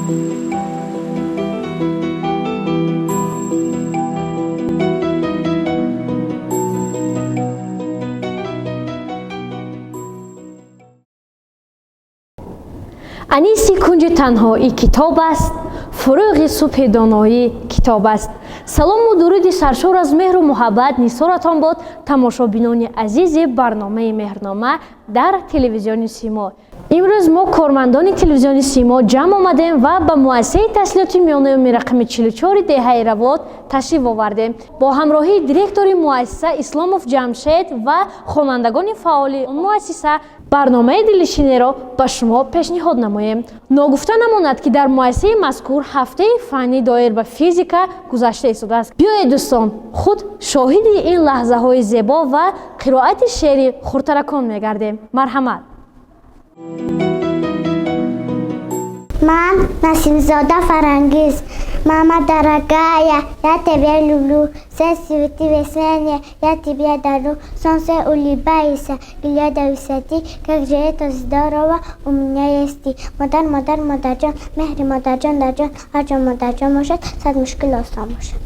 Аниси кунҷи танҳоӣ китоб аст, фурӯғи субҳи доноӣ китоб аст. Салому дуруди саршор аз меҳру муҳаббат нисоратон бод, тамошобинони азизи барномаи Меҳрнома дар телевизиони Симо. Имрӯз мо, кормандони телевизиони Симо, ҷамъ омадем ва ба муассисаи таҳсилоти миёнаи рақами 44 деҳаи Равот ташриф овардем. Бо ҳамроҳии директори муассиса Исломов Ҷамшед ва хонандагони фаъоли муассиса барномаи дилнишинеро ба шумо пешниҳод намоем. Ногуфта намонад, ки дар муассисаи мазкур ҳафтаи фаннӣ доир ба физика гузашта истодааст. Биёед, дӯстон, худ шоҳиди ин лаҳзаҳои зебо ва қироати шеъри хурдтаракон мегардем. Марҳамат. Ман Насимзода Фарангиз. Мама дорогая, я тебя люблю. Все цветы весенние я тебе дарю. Солнце, улыбайся, глядя высоты. Как же это здорово, у меня есть ты. Модар, модар, модарҷон, меҳри модарҷон дар ҷон. Ҳар ҷо модарҷон бошад, сад мушкил осон бошад.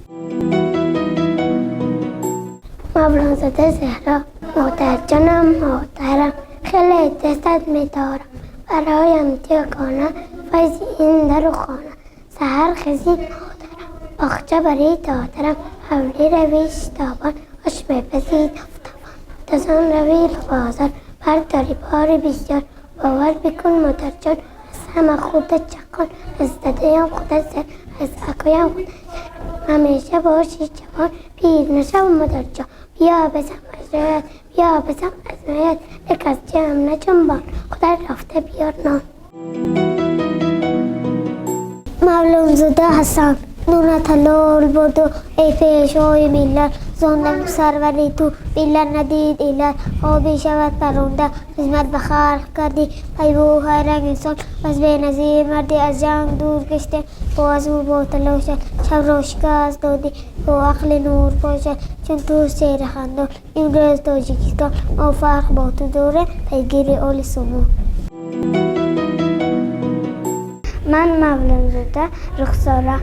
Мавлонзода Зеҳро. Модарҷонам, модарам, хеле дӯстат медорам. Бароям ту ягона файзи ин дару хона. Саҳар хези, модарам, боғча бари додарам. Ҳавлӣ равӣ шитобон, ош мепазӣ товтавон. Тозон равӣ ба бозор, бардори бори бисёр. Бовар бикун, модарҷон, аз ҳама худат чаққон. Аз дадаям худат зар, аз акоям худат зар. Ҳамеша бошӣ ҷавон, пир нашав, модарҷон. Биё бесам аз рӯят, биё бесам аз мӯят, лек аз ҷоям наҷунбон, худат рафта биёр нон. Мавлонзода Ҳасан. Нурат ҳалол боду, эй пешвои миллат. Зондам сарвари ту миллат надид иллат. Хоби шавад паронда, хизмат ба халқ кардӣ. Пайбу ҳайранг инсон, бас беназир мардӣ. Аз ҷанг дур гаштем бо азму бо талошат. Шабро шикаст додӣ бо ақли нур бошад. Чун ту чеҳрахандон имрӯз Тоҷикистон. Мо фахр бо ту дорем, пайгири оли сомон. Ман Мавлонзода Рухсора.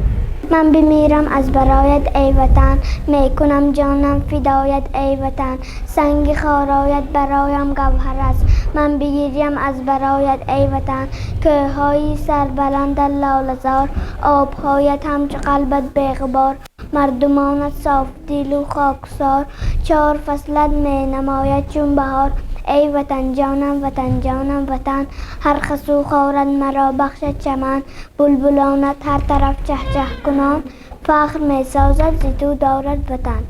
Ман бимирам аз бароят, эй ватан, мекунам ҷонам фидоят, эй ватан. Санги хороят бароям гавҳар аст, ман бигирям аз бароят, эй ватан. Кӯҳҳои сарбаландат лолазор, обҳоят ҳамчу қалбат беғубор. Мардумонат софдилу хоксор, чор фаслат менамояд чун баҳор. Эй ватанҷонам, ватанҷонам, ватан, ҳар хасу хорат маро бахшад чаман. Булбулонат ҳар тараф чаҳчаҳ кунон, фахр месозад зи ту дорад ватан.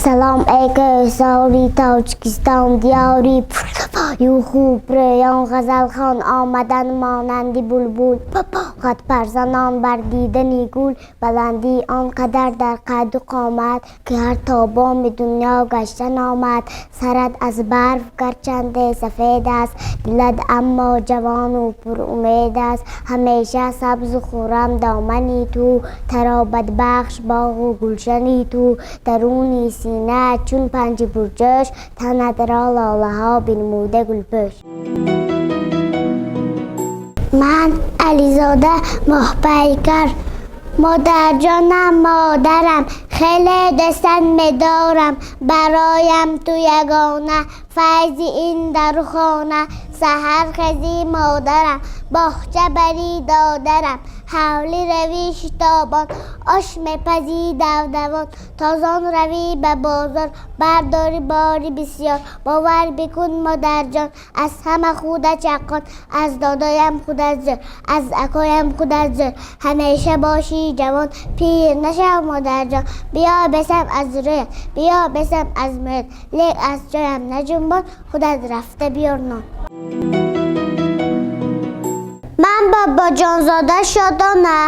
Салом, эй кӯҳсори Тоҷикистон, диёри пурсафою хубрӯён. Ғазалхон омадан монанди булбул, қадпарзанон бар дидани гул. Баландӣ он қадар дар қадду қомат, ки ҳар то боми дунё гашта номад. Сарат аз барф гарчанде сафед аст, дилат аммо ҷавону пурумед аст. Ҳамеша сабзу хуррам домани ту, тароватбахш боғу гулшани ту. Даруни синаат чун панҷи пурҷӯш, танатро лолаҳо бинмуда гулпӯш. Ман Ализода Моҳпайкар. Модарҷонам, модарам, хеле дӯстат медорам. Бароям ту ягона файзи ин дару хона. Саҳар хези, модарам, боғча бари додарам. Ҳавлӣ равӣ шитобон, ош мепазӣ давдавон. Тозон равӣ ба бозор, бардори бори бисёр. Бовар бикун, модарҷон, аз ҳама худат чаққон. Аз додоям худат зӯр, аз акоям худат зӯр. Ҳамеша бошӣ ҷавон, пир нашав, модарҷон. Биё бесам аз рӯят, биё бесам аз мӯят, лек аз ҷоям наҷунбон, худат рафта биёр нон. Ман Бобоҷонзода Шодона.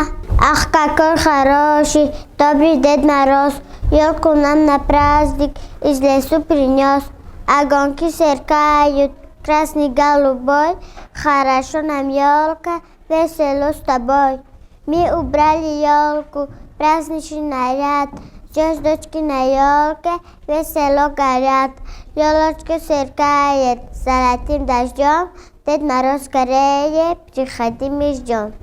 Ах, какой хороший, добрый Дед Мороз, елку нам на праздник из лесу принес. Огоньки сверкают, красный, голубой, хорошо нам, елка, весело с тобой. Мы убрали елку, праздничный наряд, звездочки на елке весело горят. Елочка сверкает золотым дождем. Дед Мороз, скорее приходи, мы ждем.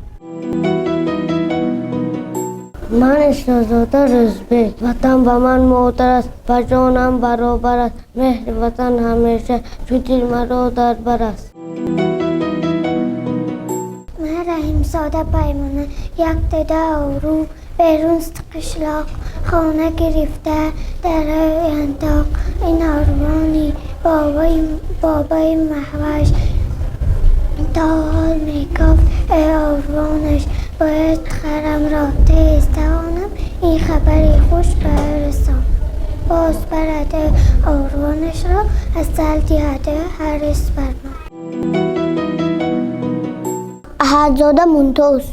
Ман Ислозода Рӯзбек. Ватан ба ман модар аст, ба ҷонам баробар аст. Меҳри ватан ҳамеша чу дил маро дар бар аст. Ман Раҳимзода Паймона. Як тӯда ору берун з қишлоқ хона гирифта дар янтоқ. Ин орвони бобои Маҳваш то ҳол мекофт орвонаш. Бояд харамро тез тавонам ин хабари хуш барасонам. Боз барад орвонашро, асал диҳад ҳарис бар ман. Аҳадзода Мумтоз.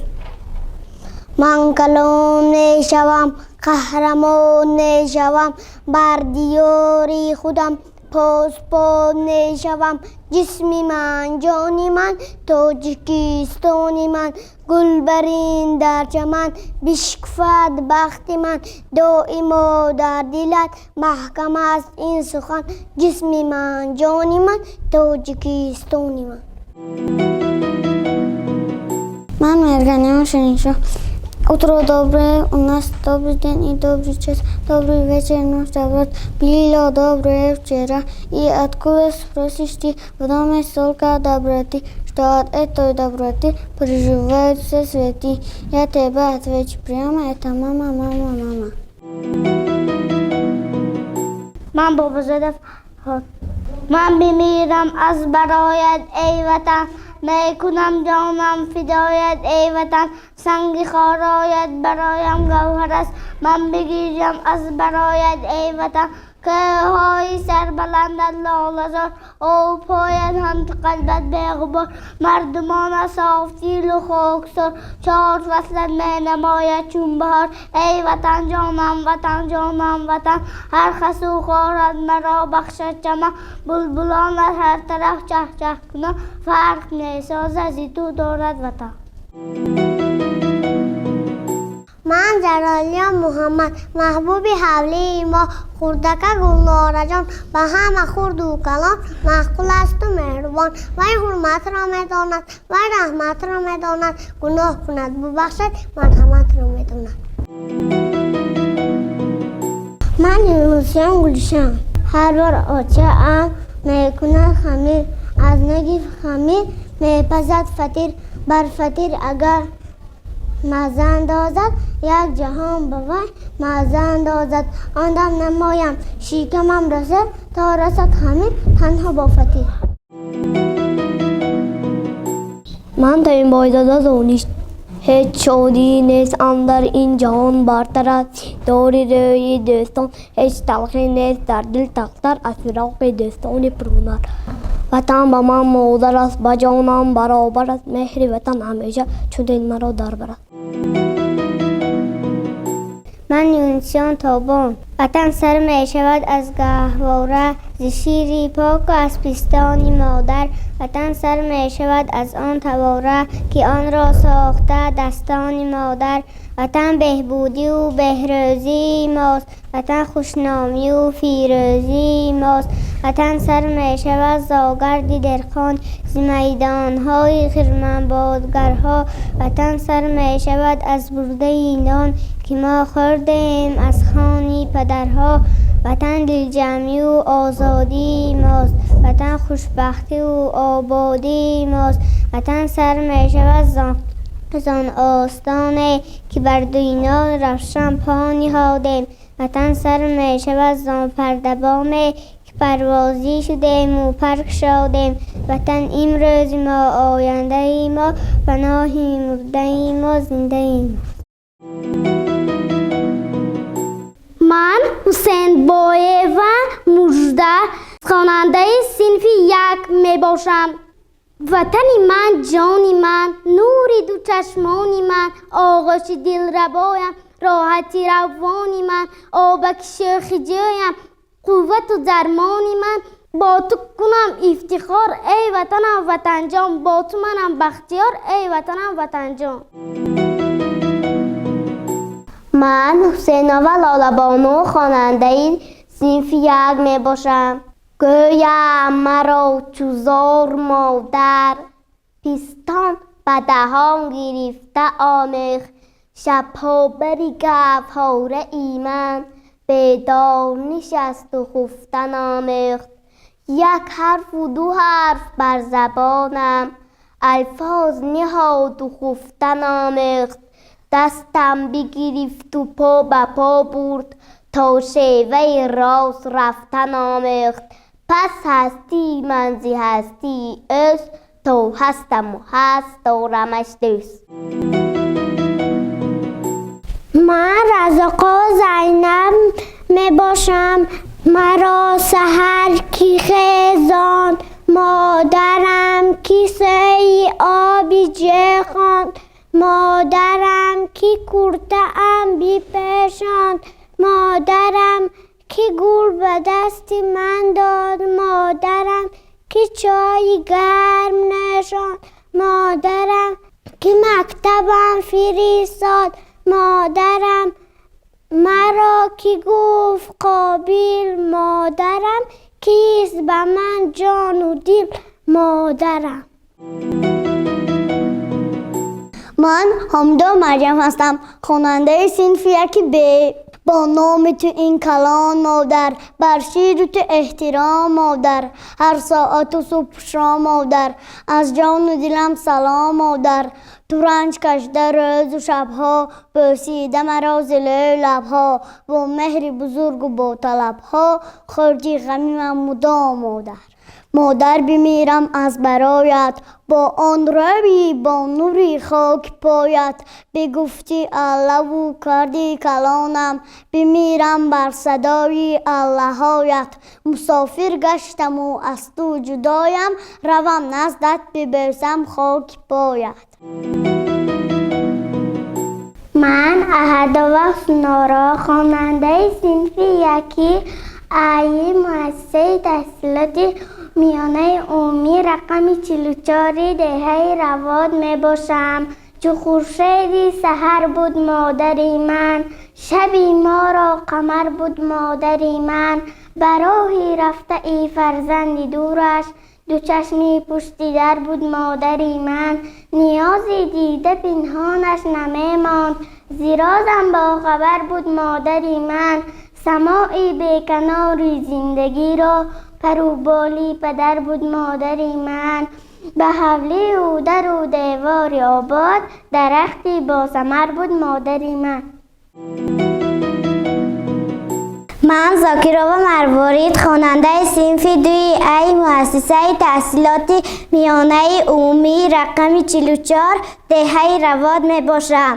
Ман калон мешавам, қаҳрамон мешавам, бар диёри худам посбон мешавам. Ҷисми ман, ҷони ман, Тоҷикистони ман, гул барин дар чаман бишкуфад бахти ман. Доимо дар дилат маҳкам аст ин сухан: ҷисми ман, ҷони ман, Тоҷикистони ман. Ман Меҳрганиён Шириншоҳ. Утро доброе, у нас добрый день и добрый час, добрый вечер, наш доброт. Было доброе вчера. И откуда, спросишь ты, в доме столько доброты, что от этой доброты проживают все цветы? Я тебе отвечу прямо: это мама, мама, мама. Ман Бобозода. Ман бимирам аз бароят, эй ватан, мекунам ҷонам фидоят, эй ватан. Санги хороят бароям гавҳар аст, ман бигирям аз бароят, эй ватан. Кӯҳҳои сарбаландат лолазор, обҳоят ҳамчу қалбат беғубор, мардумона софдилу хоксор, чор фаслат менамояд чун баҳор. Эй ватан, ҷонам ватан, ҷонам ватан, ҳар хасу хорат маро бахшад чаман. Булбулонат ҳар тараф чаҳчаҳ кунон, фарқ месозад зи ту дорад ватан. Ман Ҷалолиён Муҳаммад. Маҳбуби ҳавлии мо хурдака Гулнораҷон ба ҳама хурду калон маъқул асту меҳрубон. Вай ҳурматро медонад, вай раҳматро медонад, гуноҳ кунад, бубахшад, марҳаматро медонад. Ман Юнусиён Гулшан. Ҳар бор очаам мекунад хамир, аз неги хамир мепазад фатир. Бар фатир агар мазза андозад, як ҷаҳон ба вай мазза андозад. Он дам намоям шикамам расад, то расад хамир танҳо бо фатир. Ман Таимбойзода Дониш. Ҳеҷ шодӣ нест андар ин ҷаҳон бартар аз дидори рӯи дӯстон. Ҳеҷ талхӣ нест дар дил талхтар аз фироқи дӯстони пурҳунар. Ватан ба ман модар аст, ба ҷонам баробар аст. Меҳри ватан ҳамеша чу дил маро дар бар аст. Ман Юнусиён Тобон. Ватан сар мешавад аз гаҳвора, зи шири поку аз пистони модар. Ватан сар мешавад аз он тавора, ки онро сохта дастони модар. Ватан беҳбудию беҳрӯзии мост, ватан хушномию фирӯзии мост. Ватан сар мешавад зогарди деҳқон, зи майдонҳои хирманбодгарҳо. Ватан сар мешавад аз бурдаи нон, ки мо хӯрдем аз хони падарҳо. Ватан дилҷамъию озодии мост, ватан хушбахтию ободии мост. Ватан сар мешавад зон остоне, ки бар дунё равшан по ниҳодем. Ватан сар мешавад зон пардабоме, ки парвозӣ шудему пар кушодем. Ватан имрӯзи мо, ояндаи мо, паноҳи мурдаи мо, зиндаи мо. Ман Ҳусейнбоева Мужда, хонандаи синфи як мебошам. Ватани ман, ҷони ман, нури дучашмони ман, оғоши дилрабоям, роҳати равони ман, обаки шӯхи ҷӯям, қуввату дармони ман. Бо ту кунам ифтихор, эй ватанам, ватанҷон, бо ту манам бахтиёр, эй ватанам, ватанҷон. Ман Ҳусейнова Лолабону, хонандаи синфи як мебошам. Гӯям маро чу зор модар, пистон ба даҳон гирифта омехт. Шабҳо бари гаҳвораи ман бедор нишасту хуфтан омехт. Як ҳарфу ду ҳарф бар забонам алфоз ниҳоду хуфтан омехт. Дастам бигирифту по ба по бурд, то шеваи рост рафтан омехт. Пас ҳастии ман зи ҳастии ӯст, то ҳастаму ҳаст дорамаш дӯст. Ман Разоқова Зайнаб мебошам. Маро саҳар ки хезонд, модарам кисаи оби ҷехонд, модарам ки куртаам бипешонд, модарам ки гул ба дасти ман дод, модарам ки чойи гарм нӯшонд, модарам ки мактабам фиристод, модарам маро ки гуфт қобил, модарам кист ба ман ҷону дил, модарам. Ман Ҳамидова Марьям ҳастам, хонандаи синфи яки Б. Бо номи ту ин калон модар, бар шири ту эҳтиром модар, ҳар соату субҳу шом модар, аз ҷону дилам салом модар. Ту ранҷ кашида рӯзу шабҳо, бӯсида маро зи лӯи лабҳо, бо меҳри бузургу бо талабҳо, хӯрди ғами ман мудом модар. Модар бимирам аз бароят, бо он рӯи бо нури хоки поят, бигуфти аллаву карди калонам, бимирам бар садои аллаҳоят. Мусофир гаштаму аз ту ҷудоям, равам наздат бибӯсам хоки поят. Ман Аҳадова Ҳусноро, хонандаи синфи яки Аи муассисаи таҳсилоти миёнаи умумӣ рақами 44 деҳаи Равод мебошам. Чу хуршеди саҳар буд модари ман, шаби моро қамар буд модари ман. Ба роҳи рафтаи фарзанди дураш ду чашми пушти дар буд модари ман. Ниёзи дида пинҳонаш намемонд, зирозам бохабар буд модари ман. Самои беканори зиндагиро паруболи падар буд модари ман. Ба ҳавлию дару девори обод дарахти босамар буд модари ман. Ман Зокирова Марворид, хонандаи синфи дуи Аи муассисаи таҳсилоти миёнаи умумӣ рақами 44 деҳаи Равод мебошам.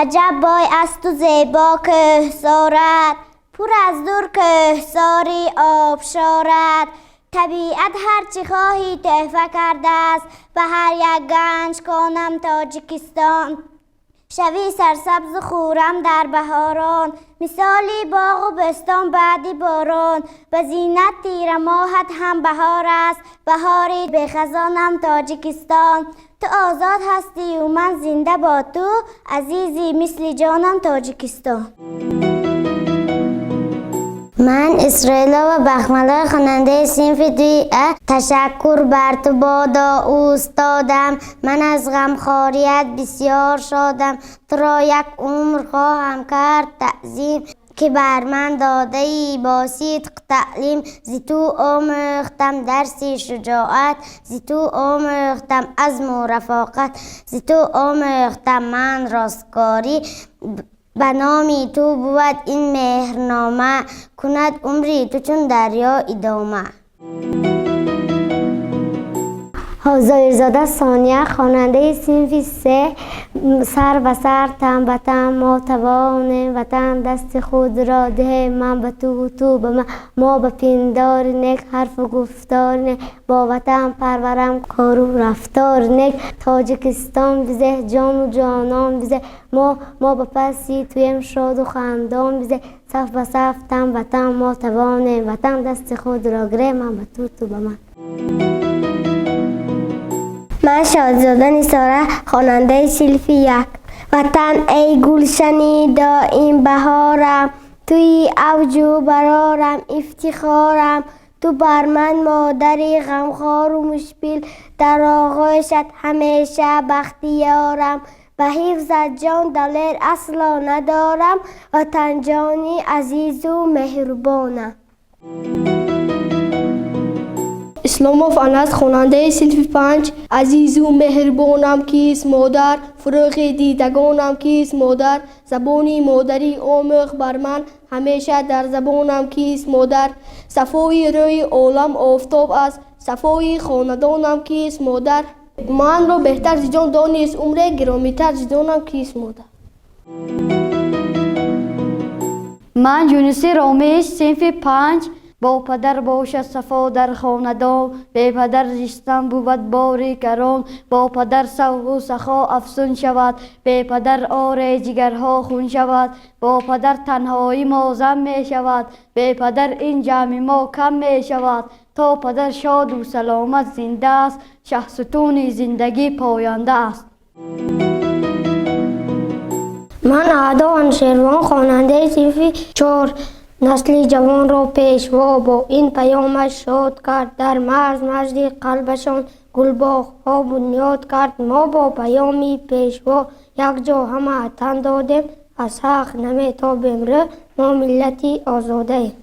Аҷаб бой асту зебо кӯҳсорат, пур аз дур кӯҳсори обшорат. Табиат ҳарчи хоҳӣ тӯҳфа кардааст, ба ҳар як ганҷ конам Тоҷикистон. Шави сарсабзу хуррам дар баҳорон, мисоли боғу бӯстон баъди борон. Ба зинат тирамоҳат ҳам баҳор аст, баҳори бехазонам Тоҷикистон. Ту озод ҳастию ман зинда бо ту, азизи мисли ҷонам Тоҷикистон. Ман Исроилова Бахмалой, хонандаи синфи дуи А. Ташаккур бар ту бодо устодам, ман аз ғамхорият бисёр шодам. Туро як умр хоҳам кард таъзим, ки бар ман додаӣ бо сидқ таълим. Зи ту омӯхтам дарси шуҷоат, зи ту омӯхтам азму рафоқат, зи ту омӯхтам ман росткорӣ. Ба номи ту бувад ин меҳрнома, кунад умри ту чун дарё идома. Зоирзода Сония, хонандаи синфи се. Сар ба сар, тан ба тан, мо тавонем ватан дасти худро диҳем. Ман ба ту, ту ба ман, мо ба пиндори нек, ҳарфу гуфтори нек, бо ватан парварам кору рафтори нек. Тоҷикистон бизеҳ, ҷону ҷонон бизеҳ, мо ба паси туем шоду хандон бизеҳ. Саф ба саф, тан ба тан, мо тавонем ватан дасти худро гирем. Ман ба ту, ту ба ман. Ман Шодзода Нисора, хонандаи синфи як. Ватан эй гулшани доим баҳорам, туи авҷу барорам ифтихорам. Ту бар ман модари ғамхору мушпил, дар оғӯшат ҳамеша бахтиёрам. Ба ҳифзат ҷон далер асло надорам, ватанҷони азизу меҳрубонам. Исломов Анас, хонандаи синфи 5. Азизу меҳрубонам кист модар, фурӯғи дидагонам кист модар, забони модарӣ омӯхт бар ман, ҳамеша дар забонам кист модар. Сафои рӯи олам офтоб аст, сафои хонадонам кист модар. Манро беҳтар зи ҷон донист, умре гиромитар зи ҷонам кист модар. Ман Юнуси Ромиш, синфи 5. Бо падар бошад сафо дар хонадон, бепадар зистан бувад бори гарон. Бо падар савҳу сахо афзун шавад, бепадар оре ҷигарҳо хун шавад. Бо падар танҳоӣ мо зам мешавад, бепадар ин ҷамъи мо кам мешавад. То падар шоду саломат зинда аст, шаҳсутуни зиндагӣ поянда аст. Ман Аъдо Аншервон, хонандаи синфи 4. Насли ҷавонро пешво бо ин паёмаш шод кард, дар марз марзи қалбашон гулбоғҳо бунёд кард. Мо бо паёми пешво якҷо ҳама тан додем, аз ҳақ наметобем рӯ, мо миллати озодаем.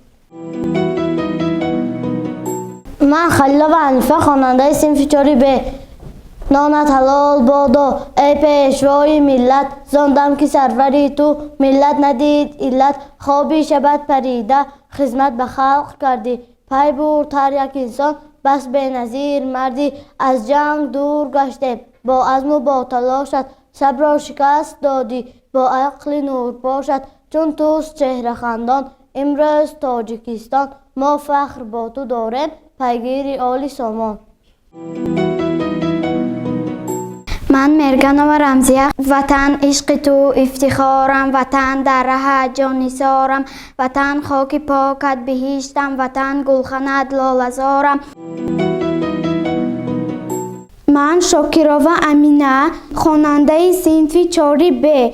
Ман Халилова Ҳанифа, хонандаи синфи 4 Б. Нонат ҳалол бодо, эй пешвои миллат, зондам ки сарвари ту миллат надид иллат. Хоби шабат парида, хизмат ба халқ кардӣ, пай бурд ҳар як инсон, бас беназир мардӣ. Аз ҷанг дур гаштем, бо азму бо талошат, сабрро шикаст додӣ, бо ақли нурпошат. Чун туст чеҳрахандон, имрӯз Тоҷикистон, мо фахр бо ту дорем, пайгири оли сомон. Ман Мерганова Рамзия. Ватан ишқи ту ифтихорам, ватан дар раҳат ҷоннисорам, ватан хоки покат биҳиштам, ватан гулханат лолазорам. Ман Шокирова Амина, хонандаи синфи 4 Б.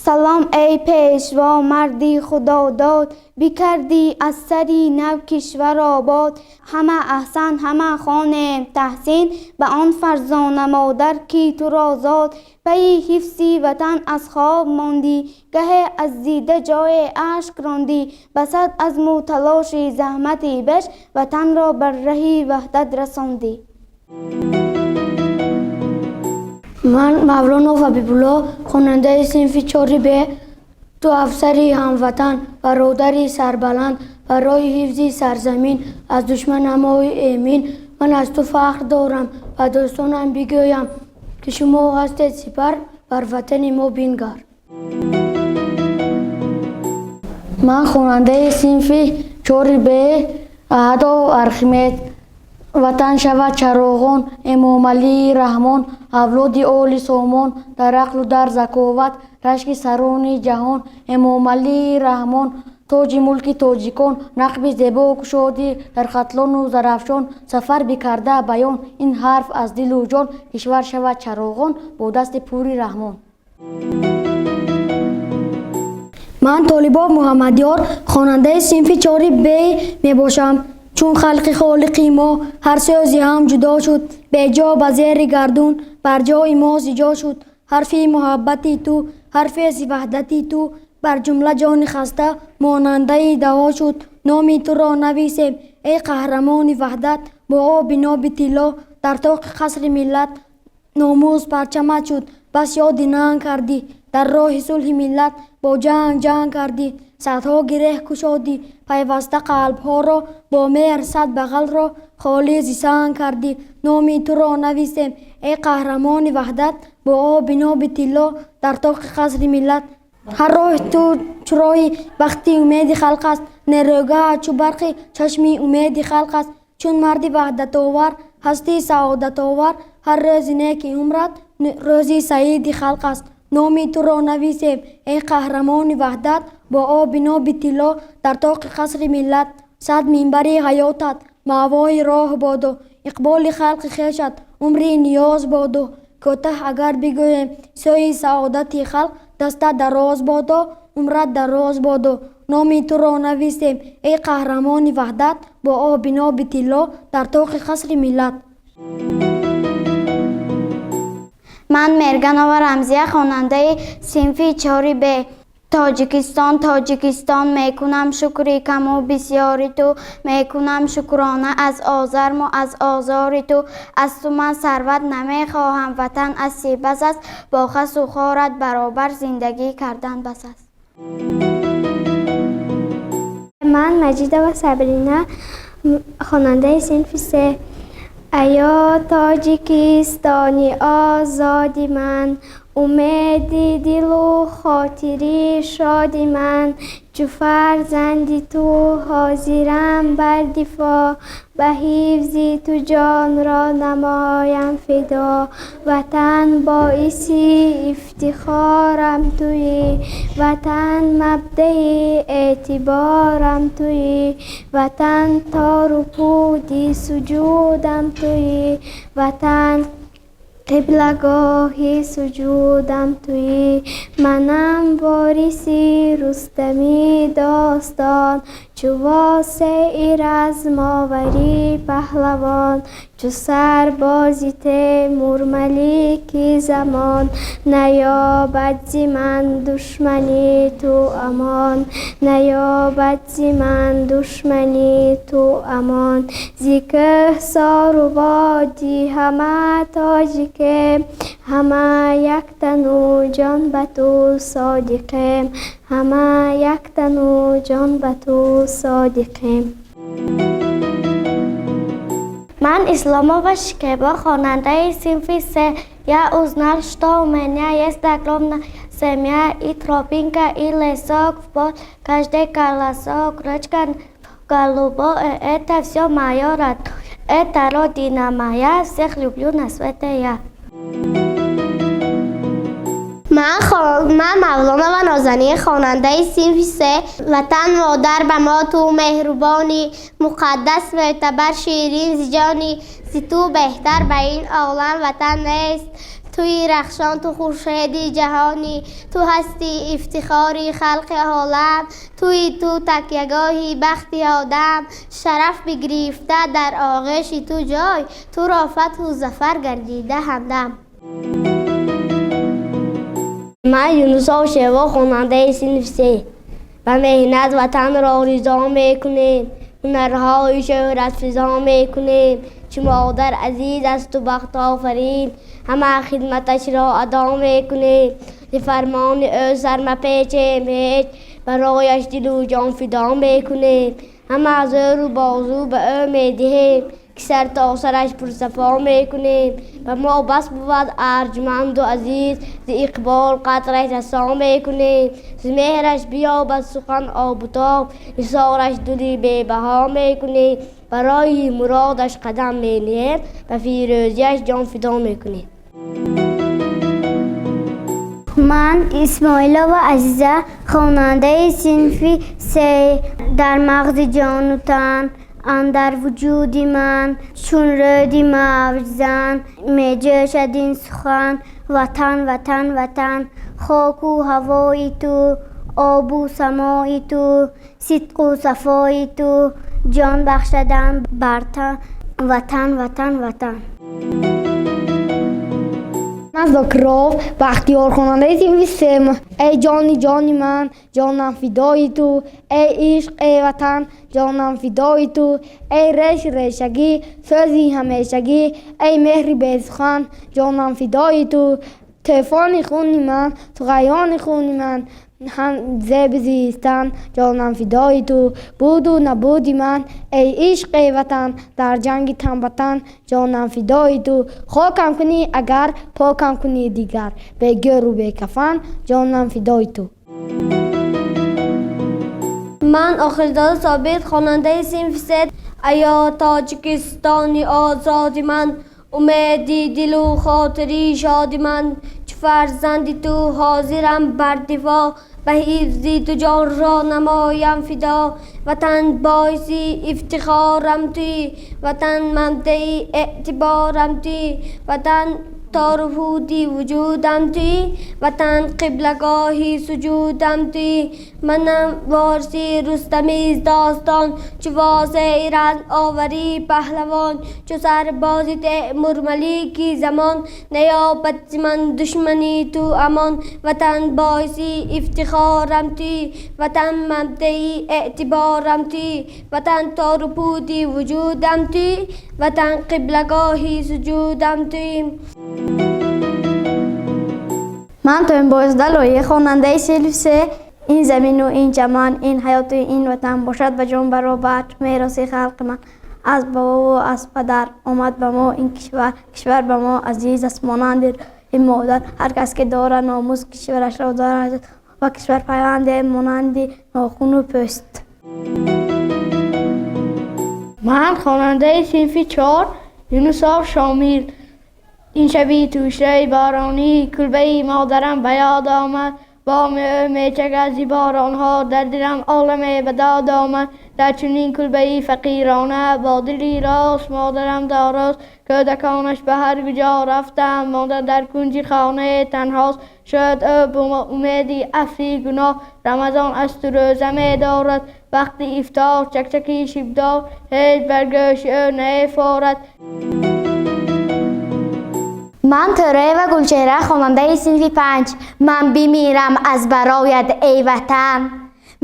Салом эй пешво, марди худодод, бикардӣ аз сари нав кишвар обод. Ҳама аҳсан, ҳама хонем таҳсин, ба он фарзона модар ки туро зод. Пайи ҳифзи ватан аз хоб мондӣ, гаҳе аз дида ҷое ашк рондӣ. Ба сад азму талоши заҳмати беш, ватанро бар раҳи ваҳдат расондӣ. Ман Мавлонов Ҳабибулло, хонандаи синфи 4 Б. Ту афсари ҳамватан, бародари сарбаланд, барои ҳифзи сарзамин аз душман ҳамои эмин. Ман аз ту фахр дорам, ба дӯстонам бигӯям, ки шумо ҳастед сипар, бар ватани мо бингар. Ман хонандаи синфи 4 Б, Аҳадов Архимед. Ватан шавад чароғон, Эмомалии Раҳмон, авлоди оли сомон, дар ақлу дар заковат, рашки сарони ҷаҳон. Эмомалии Раҳмон, тоҷи мулки тоҷикон, нақби зебо кушодӣ дар Хатлону Зарафшон. Сафар бикарда баён, ин ҳарф аз дилу ҷон, кишвар шавад чароғон бо дасти пури Раҳмон. Ман Толибов Муҳаммадёр, хонандаи синфи 4 Б мебошам. Чун халқи холиқи мо ҳар сӯзи ҳам ҷудо шуд, беҷо ба зери гардун бар ҷои мо зиҷо шуд. Ҳарфи муҳаббати ту, ҳарфе зи ваҳдати ту, бар ҷумла ҷони хаста монандаи даво шуд. Номи туро нависем, эй қаҳрамони ваҳдат, бо оби ноби тилло дар тоқи қасри миллат. Номус парчамат шуд, бас ёди нанг кардӣ, дар роҳи сулҳи миллат бо ҷанг ҷанг кардӣ. Садҳо гиреҳ кушодӣ, пайваста қалбҳоро бо меҳр сад бағалро холӣ зи санг кардӣ. Номи туро нависем, эй қаҳрамони ваҳдат, бо оби ноби тилло дар тоқи қасри миллат. Ҳар роҳи ту чу роҳи бахти умеди халқ аст, нерӯгаҳат чу барқи чашми умеди халқ аст. Чун марди ваҳдатовар ҳасти саодатовар, ҳар рӯзи неки умрат рӯзи саиди халқ аст. Номи туро нависем, эй қаҳрамони ваҳдат, бо оби ноби тилло дар тоқи қасри миллат. Сад минбари ҳаётат маъвои роҳ бодо, иқболи халқи хешат умри ниёз бодо. Кӯтаҳ агар бигӯем сӯи саодати халқ, дастат дароз бодо, умрат дароз бодо. Номи туро нависем, эй қаҳрамони ваҳдат, Бо оби ноби тилло дар тоқи қасри миллат. Ман Мерганова Рамзия, хонандаи синфи 4 Б. Тоҷикистон, Тоҷикистон, мекунам шукри каму бисёри ту, мекунам шукрона аз озарму аз озори ту. Аз ту ман сарват намехоҳам, ватан аси бас аст, бо хасу хорат баробар зиндагӣ кардан бас аст. Ман Маҷидова Сабрина, хонандаи синфи 3. Аё Тоҷикистони озоди ман, умеди дилу хотири шоди ман, чу фарзанди ту ҳозирам бар дифоъ, ба ҳифзи ту ҷонро намоям фидо. Ватан боиси ифтихорам туӣ, ватан мабдаи эътиборам туӣ, ватан тору пуди суҷудам туӣ, ватан қиблагоҳи суҷудам туӣ. Манам вориси Рустами достон, чу восеи размовари паҳлавон, чу сарбози Темурмалики замон, наёбад зи ман душмани ту амон, наёбад зи ман душмани ту амон. Зи кӯҳсору водӣ ҳама тоҷикем, ҳама яктану ҷон ба ту содиқем, ҳама яктану ҷон ба ту содиқем. Ман Исломова Шикеба, хонандаи синфи 3. Я узнал, что у меня есть огромная семья, и тропинка, и лесок, в поле каждый колосок, речка голубое, это все мое родное, это родина моя, всех люблю на свете я. Ман Мавлонова Нозанин, хонандаи синфи 3. Ватан модар ба мо ту меҳрубонӣ, муқаддас мӯътабар ширин зи ҷонӣ, зи ту беҳтар ба ин олам ватан нест. Туи рахшон, ту хуршеди ҷаҳонӣ, ту ҳасти ифтихори халқи олам, туи ту такягоҳи бахти одам, шараф бигирифта дар оғӯши ту ҷой, туро фатҳу зафар гардида ҳамдам. Ман Юнусов Шево, хонандаи синфи 3. Ба меҳнат ватанро ризо мекунем, ҳунарҳои шӯҳратфизо мекунем. Чу модар азиз асту бахтофарин, ҳама хидматашро адо мекунем. Зи фармони ӯ сар мапечем ҳеҷ, барояш дилу ҷон фидо мекунем. Ҳама зӯру бозу ба ӯ медиҳем, ки сар то сараш пурсафо мекунем. Ба мо бас бувад арҷманду азиз, зи иқбол қатраш расо мекунем. Зи меҳраш биёбад сухан обу тоб, нисораш дури бебаҳо мекунем. Барои муродаш қадам мениҳем, ба фирӯзияш ҷон фидо мекунем. Ман Исмоилова Азиза, хонандаи синфи 3. Дар мағзи ҷону тан, андар вуҷуди ман, чун рӯди мавҷзан меҷӯшад ин сухан. Ватан, ватан, ватан, хоку ҳавои ту, обу самои ту, сидқу сафои ту, ҷон бахшадан бар тан. Ватан, ватан, ватан. Ман Зокиров Бахтиёр, хонандаи синфи 3. Эй ҷони ҷони ман, ҷонам фидои ту, эй ишқ, эй ватан, ҷонам фидои ту, эй реши решагӣ, сӯзи ҳамешагӣ, эй меҳри бесухан, ҷонам фидои ту. Тӯфони хуни ман, туғайёни хуни ман, ҳам зеби зистан, ҷонам фидои ту. Буду набуди ман, эй ишқ, эй ватан, дар ҷанги тан ба тан, ҷонам фидои ту. Хокам кунӣ агар, покам кунӣ дигар, бегӯру бекафан, ҷонам фидои ту. Ман Охирзода Собит, хонандаи синфи 3. Аё Тоҷикистони озоди ман, умеди дилу хотири шоди ман, чу фарзанди ту ҳозирам бар дифоъ, ба ҳифзи ту ҷонро намоям фидо. Ватан боиси ифтихорам туӣ, ватан мабдаи эътиборам туӣ, ватан Тору пуди вуҷудам туӣ, Ватан қиблагоҳи суҷудам туӣ. Манам вориси Рустами достон, чу восеи размовари паҳлавон, чу сарбози Темурмалики замон, наёбад зи ман душмани ту амон. Ватан боиси ифтихорам туӣ, Ватан мабдаи эътиборам туӣ, Ватан тору пуди вуҷудам туӣ, Ватан қиблагоҳи суҷудам туӣ. Ман Тоимбойзода Лоиқ, хонандаи синфи се. Ин замину ин чаман, ин ҳаёту ин ватан бошад ба ҷон баробар мероси халқи ман. Аз бобову аз падар омад ба мо ин кишвар, кишвар ба мо азиз аст монанди рӯҳи модар. Ҳар кас ки дорад номус, кишварашро дорад ва кишвар пайванде монанди нохуну пӯст. Ман хонандаи синфи 4, Юнусов Шомил. Ин шаби тӯшаи боронӣ кулбаи модарам ба ёд омад. Боми ӯ мечакад зи боронҳо, дар дилам оламе ба дод омад. Дар чунин кулбаи фақирона бо дили рост модарам дорост. Кӯдаконаш ба ҳар куҷо рафтанд, модар дар кунҷи хонае танҳост. Шояд ӯ бо умеди афви гуноҳ Рамазон асту рӯза медорад. Вақти ифтор чакчаки шибдор ҳеҷ бар гӯши ӯ наефорад. Ман Тӯраева Гулчеҳра, хонандаи синфи 5. Ман бимирам аз барояд, эй ватан,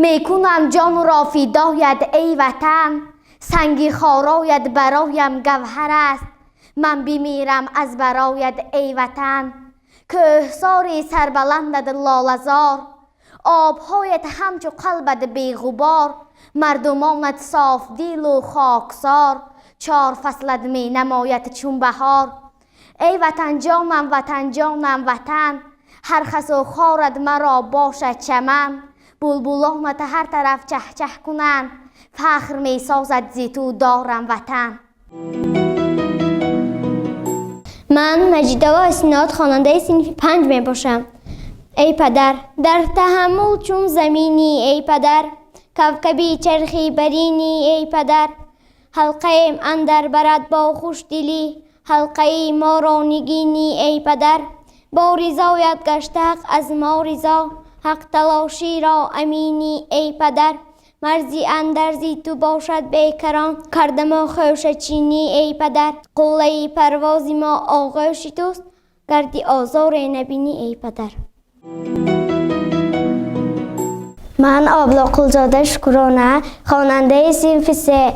мекунам ҷонро фидояд, эй ватан. Санги хорояд бароям гавҳар аст, ман бимирам аз барояд, эй ватан. Кӯҳсори сарбаландад лолазор, обҳоят ҳамчу қалбат беғубор, мардумонат софдилу хоксор, чор фаслат менамояд чун баҳор. Эй ватанҷонам, ватанҷонам, ватан, ҳар хасу хорат маро бошад чаман. Булбулонат ҳар тараф чаҳчаҳ кунанд, фахр месозад зи ту дорам ватан. Ман Маҷидова Осинот, хонандаи синфи 5 мебошам. Эй падар, дар таҳаммул чун заминӣ, эй падар, кавкаби чархи баринӣ, эй падар. Ҳалқаем андар барад бо хушдилӣ, ҳалқаи моро нигинӣ, эй падар. Бо ризоят гашта ҳақ аз мо ризо, ҳақ талоширо аминӣ, эй падар. Марзи андарзи ту бошад бекарон, кардамо хӯшачинӣ, эй падар. Қуллаи парвози мо оғӯши туст, гарди озоре набинӣ, эй падар. Ман Облоқулзода Шукрона, хонандаи синфи 3.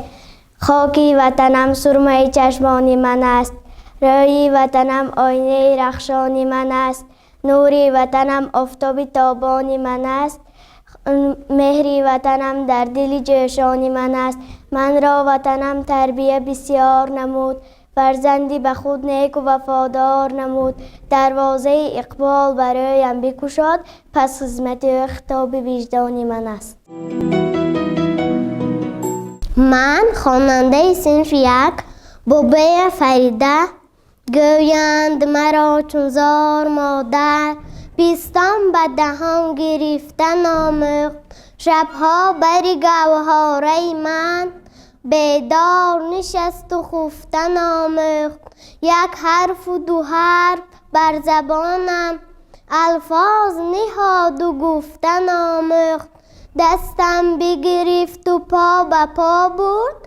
Хоки ватанам сурмаи чашмони ман аст, рӯи ватанам оинаи рахшони ман аст, нури ватанам офтоби тобони ман аст, меҳри ватанам дар дили ҷӯшони ман аст. Манро ватанам тарбия бисёр намуд, фарзанди ба худ неку вафодор намуд. Дарвозаи иқбол бароям бикушод, пас хизмати ӯ хитоби виҷдони ман аст. Ман хонандаи синфи 1, Бобоя Фарида. Гӯянд маро чун зор модар, пистон ба даҳон гирифта номӯхт. Шабҳо бари гавҳораи ман бедор нишасту хуфта номӯхт. Як ҳарфу ду ҳарф бар забонам алфоз ниҳоду гуфта номӯхт. Дастам бигирифту по ба по бурд,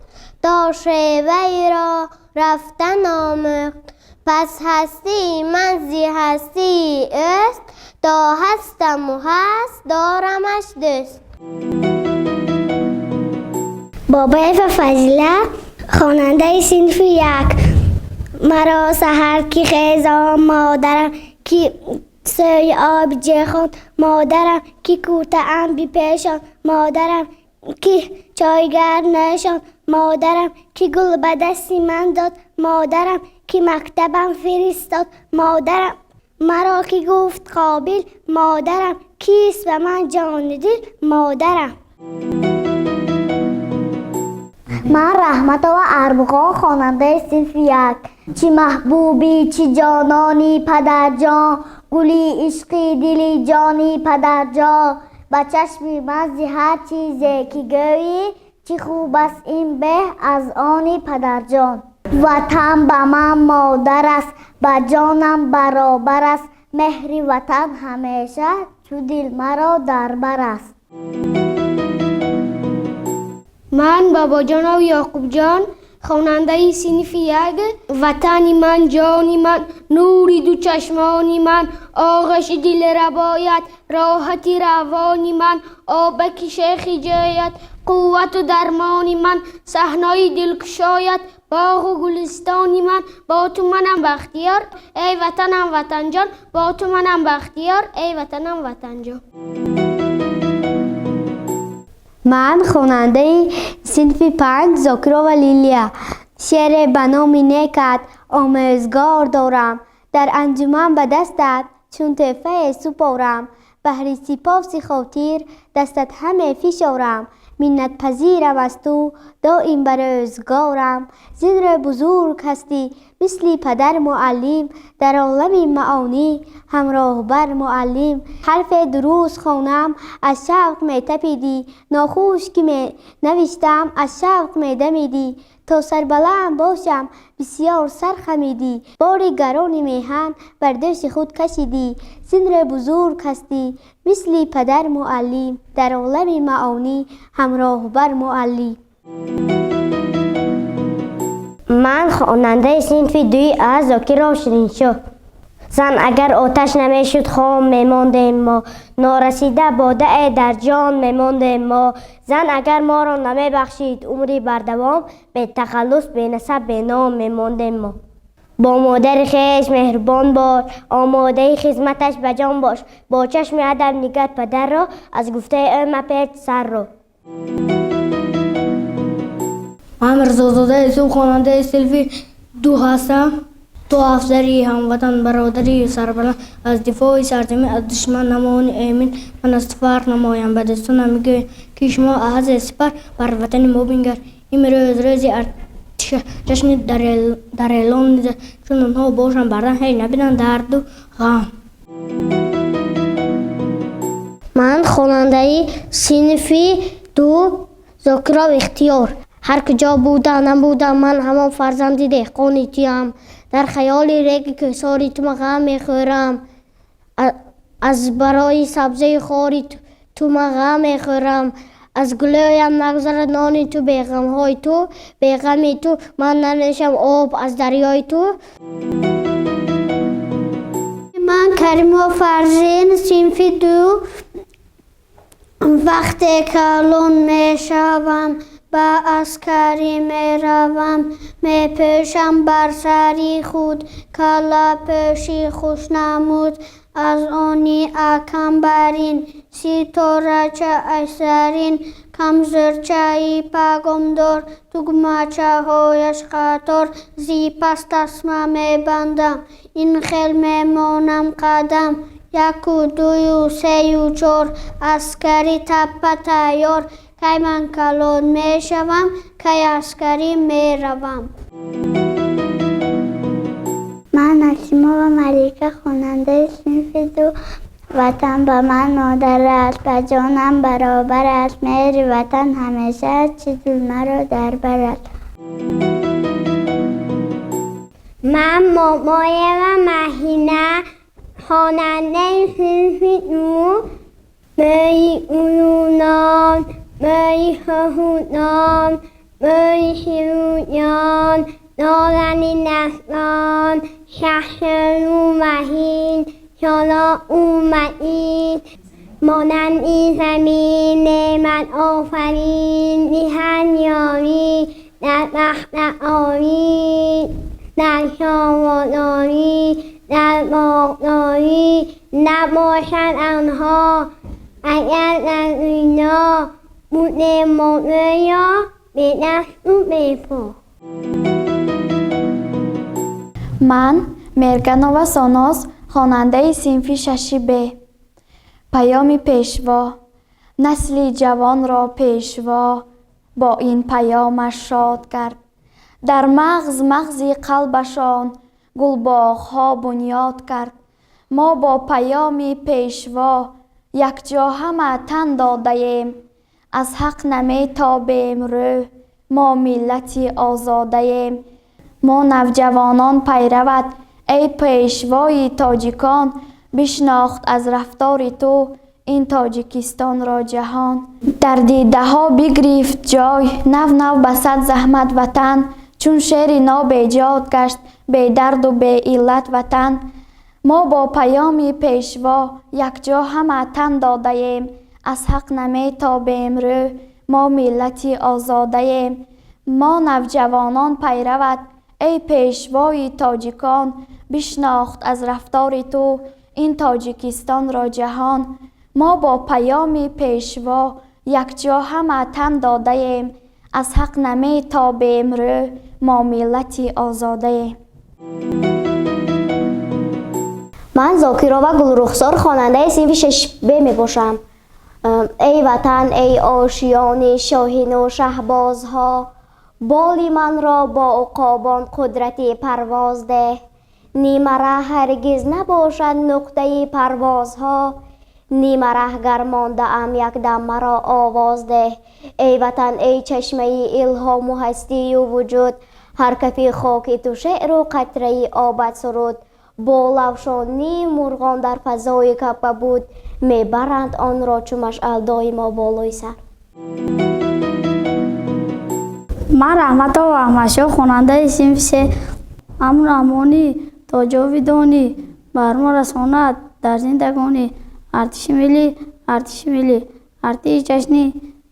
то шеваиро рафта номӯхт. Пас ҳастии ман зи ҳастии ӯст, то ҳастаму ҳаст дорамаш дӯст. Бобоева Фазила, хонандаи синфи 1. Маро саҳар ки хезом модарам, ки сӯи оби ҷехон модарам, ки куртаам бипешон модарам, ки чойгар нӯшон модарам, ки гул ба дасти ман дод модарам, ки мактабам фиристод модарам, маро ки гуфт қобил модарам, кист ба ман ҷону дил модарам. Ман Раҳматова Арбуғон, хонандаи синфи 1. Чӣ маҳбубӣ, чӣ ҷонони падарҷон, гули ишқи дили ҷони падарҷон. Ба чашми ман зи ҳар чизе ки гӯӣ, чӣ хуб аст ин беҳ аз они падарҷон. Ватан ба ман модар аст, ба ҷонам баробар аст. Меҳри ватан ҳамеша чу дил маро дар бар аст. Ман Бобоҷонов Ёқубҷон, хонандаи синфи як. Ватани ман, ҷони ман, нури ду чашмони ман, оғаши дил рабоят, роҳати равони ман, обаки шехи ҷоят, қуввату дармони ман, саҳнои дилкушоят, боғу гулистони ман. Бо ту манам бахтиёр, эй ватанам, ватанҷон. Бо ту манам бахтиёр, эй ватанам, ватанҷон. Ман хонандаи синфи панҷ Зокирова Лилия. Шеъре ба номи некат омӯзгор дорам. Дар анҷуман ба дастат чун тӯҳфае супорам. Баҳри сипоси хотир дастат ҳаме фишорам. Миннатпазирам аз ту доим ба рӯзгорам. Зин рӯ бузург ҳастӣ мисли падар муаллим. Дар олами маонӣ ҳамроҳбар муаллим. Ҳарфе дуруст хонам аз шавқ метапидӣ. Нохуш ки менавиштам аз шавқ медамидӣ. То сарбаланд бошам бисёр сар хамидӣ. Бори гарони меҳан бар дӯши худ кашидӣ. Зин рӯ бузург ҳастӣ мисли падар муаллим. Дар олами маонӣ ҳамроҳбар муаллим. Ман хонандаи синфи дуи А Зокиров Шириншоҳ. Зан агар оташ намешуд, хом мемондем мо. Норасида бодае дар ҷон мемондем мо. Зан агар моро намебахшид умри бардавом, бетахаллус, бенасаб, беном мемондем мо. Бо модари хеш меҳрубон бош, омодаи хизматаш ба ҷон бош. Бо чашми адаб нигар падарро, аз гуфтаи ӯ мапеч сарро. Ман Мирзозода Юсуф, хонандаи синфи ду ҳастам. Ту афзари ҳамватан, бародари сарбаланд, аз дифои сарзамин аз душман намони эмин. Ман аз ту фарқ намоям, ба дӯстон мегӯям, ки шумо аҳзи сипар бар ватани мо бингар. Имрӯз рӯзи артиша, ҷашни дар эълон низ, чун онҳо бошанд бардан, ҳеҷ набинанд дарду ғам. Ман хонандаи синфи ду Зокиров Ихтиёр. Ҳар куҷо буда набуда, ман ҳамон фарзанди деҳқони туям. Дар хаёли реги кӯҳсори ту ман ғам мехӯрам. Аз барои сабзаи хори ту ман ғам мехӯрам. Аз гулӯям нагузарад нони ту, беғамҳои ту, беғами ту ман нанӯшам об аз дарёи ту. Ман Каримов Фарзин, синфи ду. Вақте калон мешавам, ба аскарӣ меравам. Мепӯшам бар сари худ каллапӯши хушнамуд. Аз они акам барин ситорачааш зарин, камзӯрчаи пагомдор, тугмачаҳояш қатор. Зипас тасма мебандам, ин хел мемонам қадам. Яку дую сею чор, аскарӣ таппа тайёр. Кай ман калон мешавам, кай аскарӣ меравам. Ман Насимова Малика, хонандаи синфи ду. Ватан ба ман модар аст, ба ҷонам баробар аст. Меҳри ватан ҳамеша чи дил маро дар бар аст. Ман Момоева Маҳина, хонандаи синфи ду. Мӯи улунон, мӯи хӯҳудон, мӯи ширӯён, нолани наслон, шахширу маҳин, шолоу маин, монанди замин, неъмат офарин, диҳад ёрӣ дар бахтаорӣ, дар шоводорӣ, дар боғдорӣ. Набошад анҳо агар дар дунё будем мо гӯё бедасту бепо. Ман Мерганова Соноз, хонандаи синфи шаши Б. Паёми пешво. Насли ҷавонро пешво бо ин паёмаш шод кард. Дар мағз мағзи қалбашон гулбоғҳо бунёд кард. Мо бо паёми пешво якҷо ҳама тан додаем. Аз ҳақ наметобем рӯ, мо миллати озодаем. Мо навҷавонон пайрават, эй пешвои тоҷикон, бишнохт аз рафтори ту ин Тоҷикистонро ҷаҳон. Дар дидаҳо бигирифт ҷой нав нав ба сад заҳмат ватан, чун шери нобеҷод гашт бедарду беиллат ватан. Мо бо паёми пешво якҷо ҳама тан додаем, аз ҳақ наметобем рӯ, мо миллати озодаем. Мо навҷавонон пайрават, эй пешвои тоҷикон, бишнохт аз рафтори ту ин Тоҷикистонро ҷаҳон. Мо бо паёми пешво якҷо ҳама тан додаем, аз ҳақ наметобем рӯ, мо миллати озодаем. Ман Зокирова Гулрухсор, хонандаи синфи 6Б мебошам. Эй ватан, эй ошиёни шоҳину шаҳбозҳо, боли манро бо уқобон қудрати парвоз деҳ. Нимараҳ ҳаргиз набошад нуқтаи парвозҳо, нимараҳ гар мондаам якдам маро овоз деҳ. Эй ватан, эй чашмаи илҳому ҳастию вуҷуд, ҳар кафи хоки ту шеъру қатраи обад суруд. Бо лавшонии мурғон дар фазои кабкабуд, мебаранд онро чу машъал доимо болои сар. Ман Раҳматова Аҳмадшоҳ, хонандаи синфи 3. Амну амонӣ то ҷовидонӣ бар мо расонад дар зиндагонӣ. Артиши миллӣ, артиши миллӣ, артиши чашни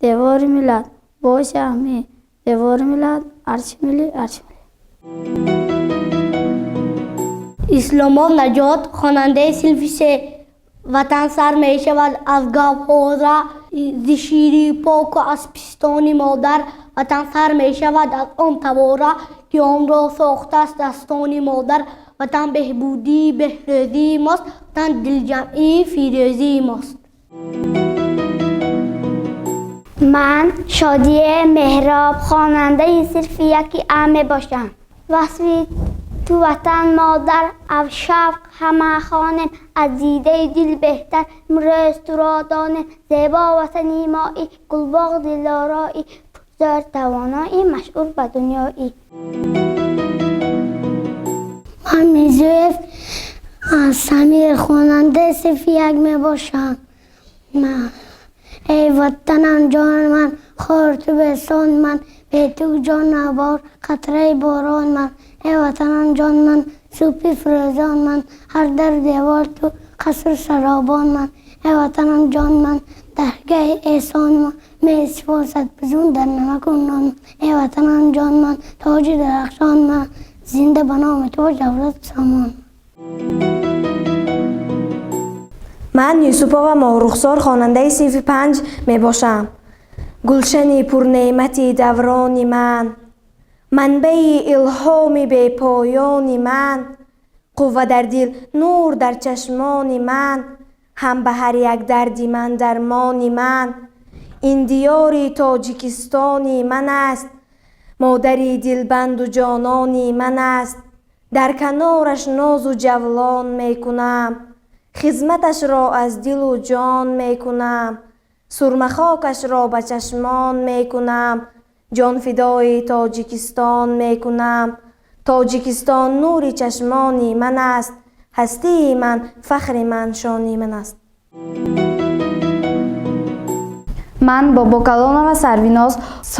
девори миллат, боиси аҳмӣ девори миллат, артиши миллӣ, артиши миллӣ. Исломов Наҷот, хонандаи синфи 3. Ватан сар мешавад аз гаҳвора, зи шири поку аз пистони модар. Ватан сар мешавад аз он тавора, ки онро сохтааст дастони модар. Ватан беҳбудии беҳрӯзии мост, ватан дилҷамъии фирӯзии мост. Ман Шодие Меҳроб, хонандаи синфи 1А мебошам. Васфи ту ватан модар аз шавқ ҳама хонем, аз дидаи дил беҳтар имрӯз туро донем. Зебо ватани мои, гулбоғ дилорои, пурзӯр тавонои, машҳур ба дунёӣ. Ман Мирзоев Самир, хонандаи синфи 1 мебошам. Эй ватанам ҷони ман, хор ту бесон ман, бе ту ҷон набор қатраи борон ман. Эй ватанам ҷон ман, сӯпи фирӯзон ман, ҳар дар девор ту қаср саробон ман. Эй ватанам ҷон ман, даргаҳи эҳсон ман, месипосад бузун дар намаку нон ман. Эй ватанам ҷон ман, тоҷи дарахшон ман, зинда ба номи ту давлату самон. Ман Юсупова Моҳрухсор, хонандаи синфи 5 мебошам. Гулшани пурнеъмати даврони ман, манбаи илҳоми бепоёни ман, қувва дар дил, нур дар чашмони ман, ҳам ба ҳар як дарди ман дармони ман. Ин диёри Тоҷикистони ман аст, модари дилбанду ҷонони ман аст. Дар канораш нозу ҷавлон мекунам, хизматашро аз дилу ҷон мекунам, сурмахокашро ба чашмон мекунам, ҷонфидои Тоҷикистон мекунам. Тоҷикистон нури чашмони ман аст, ҳастии ман, фахри ман, шони ман аст. Ман Бобокалонова Сарвиноз,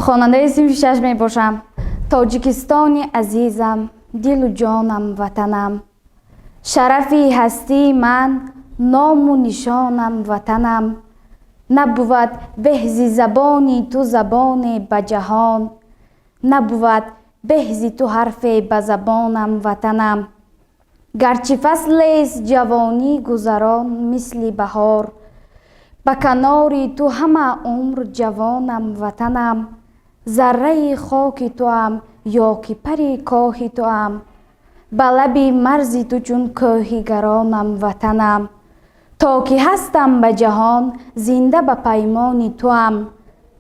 хонандаи синфи 6 мебошам. Тоҷикистони азизам, дилу ҷонам, ватанам, шарафи ҳастии ман, ному нишонам, ватанам. Набувад беҳзи забони ту забоне ба ҷаҳон, набувад беҳзи ту ҳарфе ба забонам, ватанам. Гарчи фаслест ҷавонӣ гузарон мисли баҳор, ба канори ту ҳама умр ҷавонам, ватанам. Зарраи хоки туам ё ки пари коҳи туам, ба лаби марзи ту чун кӯҳи гаронам, ватанам. То ки ҳастам ба ҷаҳон зинда ба паймони туам,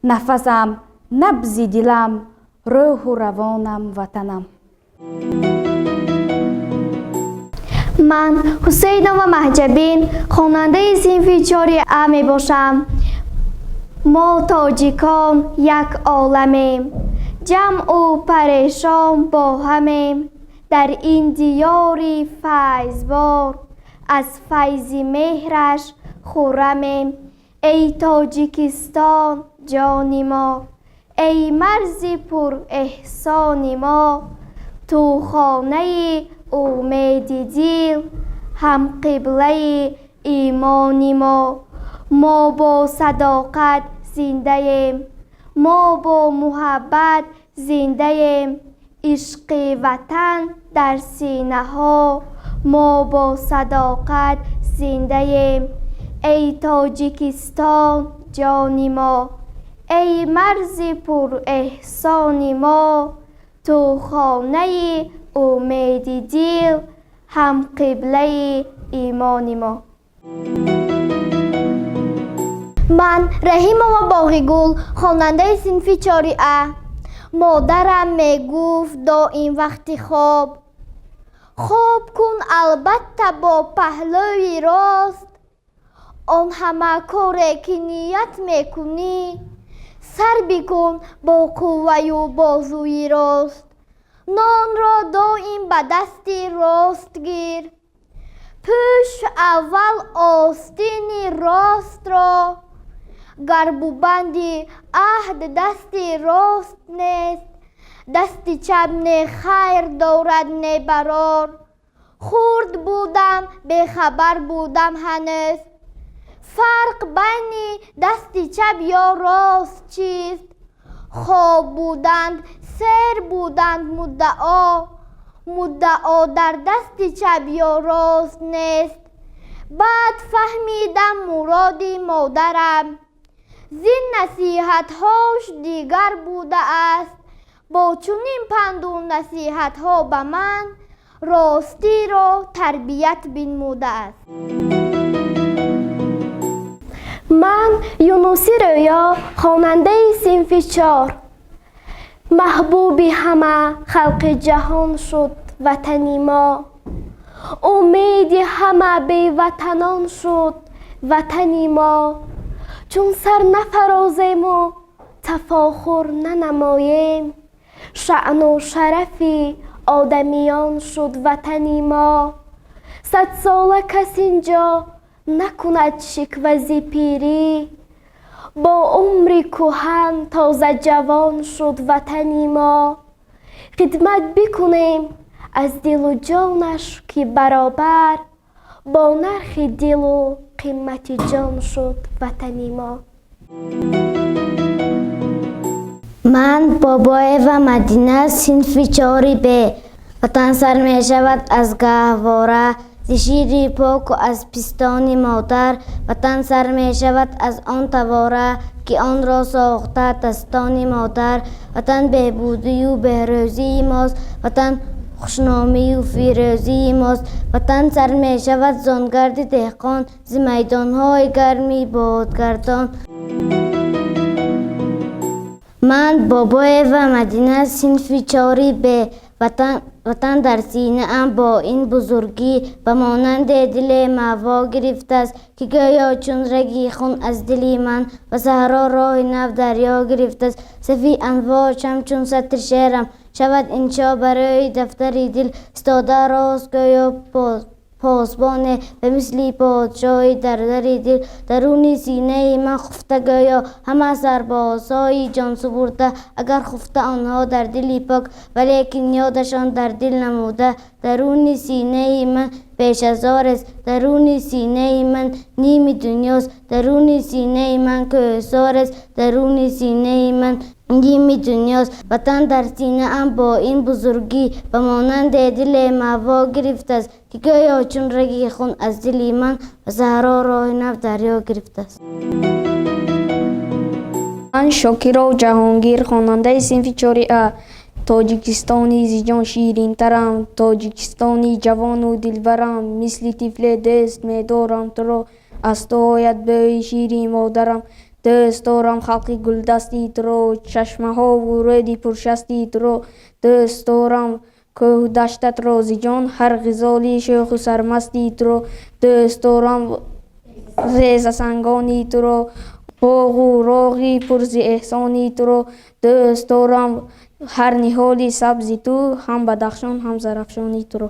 нафасам, набзи дилам, рӯҳу равонам, ватанам. Ман Ҳусейнова Маҳҷабин, хонандаи синфи 4А мебошам. Мо тоҷикон як оламем, Ҷамъу парешон бо ҳамем дар ин диёри файзбор, аз файзи меҳраш хуррамем. Эй Тоҷикистон, ҷони мо, эй марзи пурэҳсони мо, ту хонаи умеди дил, ҳам қиблаи имони мо. Мо бо садоқат зиндаем, мо бо муҳаббат зиндаем, ишқи ватан дар синаҳо, мо бо садоқат зиндаем. Эй Тоҷикистон, ҷони мо, эй марзи пурэҳсони мо, ту хонаи умеди дил, ҳам қиблаи имони мо. Ман Раҳимова Боғигул, хонандаи синфи чори А. Модарам мегуфт доим вақти хоб: хоб кун албатта бо паҳлӯи рост, он ҳама коре ки ният мекунӣ, сар бикун бо қувваю бозуи рост. Нонро доим ба дасти рост гир, пӯш аввал остини ростро, гарбубанди аҳд дасти рост нест, дасти чап не хайр дорад, не барор. Хурд будам, бехабар будам ҳанӯз, фарқ байни дасти чап ё рост чист? Хоб буданд, сер буданд муддао, муддао дар дасти чап ё рост нест. Баъд фаҳмидам муроди модарам, зин насиҳатҳош дигар будааст. Бо чунин панду насиҳатҳо ба ман ростиро тарбият бинмудааст. Ман Юнуси Рӯё, хонандаи синфи чор. Маҳбуби ҳама халқи ҷаҳон шуд ватани мо, умеди ҳама беватанон шуд ватани мо. Чун сар нафарозему тафохур нанамоем, шаъну шарафи одамиён шуд ватани мо. Садсола кас инҷо накунад шиква зи пирӣ, бо умри кӯҳан тоза ҷавон шуд ватани мо. Хидмат бикунем аз дилу ҷонаш, ки баробар бо нархи дилу қимати ҷон шуд ватани мо. Ман Бобоева Мадина, синфи чори Б. Ватан сар мешавад аз гаҳвора, зи шири поку аз пистони модар. Ватан сар мешавад аз он тавора, ки онро сохта дастони модар. Ватан беҳбудию беҳрӯзии мост, ватан хушномию фирӯзии мост. Ватан сар мешавад зон гарди деҳқон, зи майдонҳои гарми бодгардон. Ман Бобоева Мадина, синфи чори Б. Ватан дар синаам бо ин бузургӣ, ба монанди диле маъво гирифтааст, ки гӯё чун раги хун аз дили ман ба саҳро роҳи нав дарё гирифтааст. Сафи анвоҷ ҳамчун сатри шеърам шавад иншо барои дафтари дил, истода рост гӯё посбоне ба мисли подшоҳи дар дари дил. Даруни синаи ман хуфта гӯё ҳама сарбозҳои ҷонсупурда, агар хуфта онҳо дар дили пок, валекин ёдашон дар дил намуда. Даруни синаи ман бешазорест, даруни синаи ман ними дунёст, даруни синаи ман кӯҳсорест, даруни синаи ман ними дунёст. Ватан дар синаам бо ин бузургӣ, ба монанди диле маъво гирифтааст, ки гӯё чун раги хун аз дили ман ба саҳро роҳи нав дарё гирифтааст. Ман Шокиров Ҷаҳонгир, хонандаи синфи чори А. Тоҷикистони зиҷон ширинтарам, Тоҷикистони ҷавону дилбарам, мисли тифле дӯст медорам туро, аз ту ояд бӯи шири модарам. Дӯст дорам халқи гулдасти туро, чашмаҳову рӯди пуршасти туро. Дӯст дорам кӯҳу даштатро зиҷон, ҳар ғизоли шӯху сармасти туро. Дӯст дорам резасангони туро, боғу роғи пурзи эҳсони туро. Дӯст дорам Ҳар ниҳоли сабзи ту, ҳам Бадахшон, ҳам Зарафшони туро.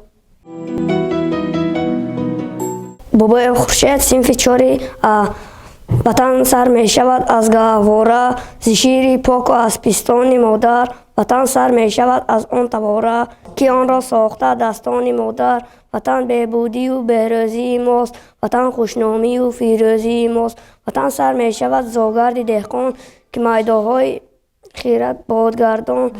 Бобоев Хуршед, синфи чори А. Ватан сар мешавад аз гаҳвора, зи шири поку аз пистони модар. Ватан сар мешавад аз он тавора, ки онро сохта дастони модар. Ватан беҳбудию беҳрӯзии мост, ватан хушномию фирӯзии мост. Ватан сар мешавад зогарди деҳқон, ки майдоҳои хирад бодгардон.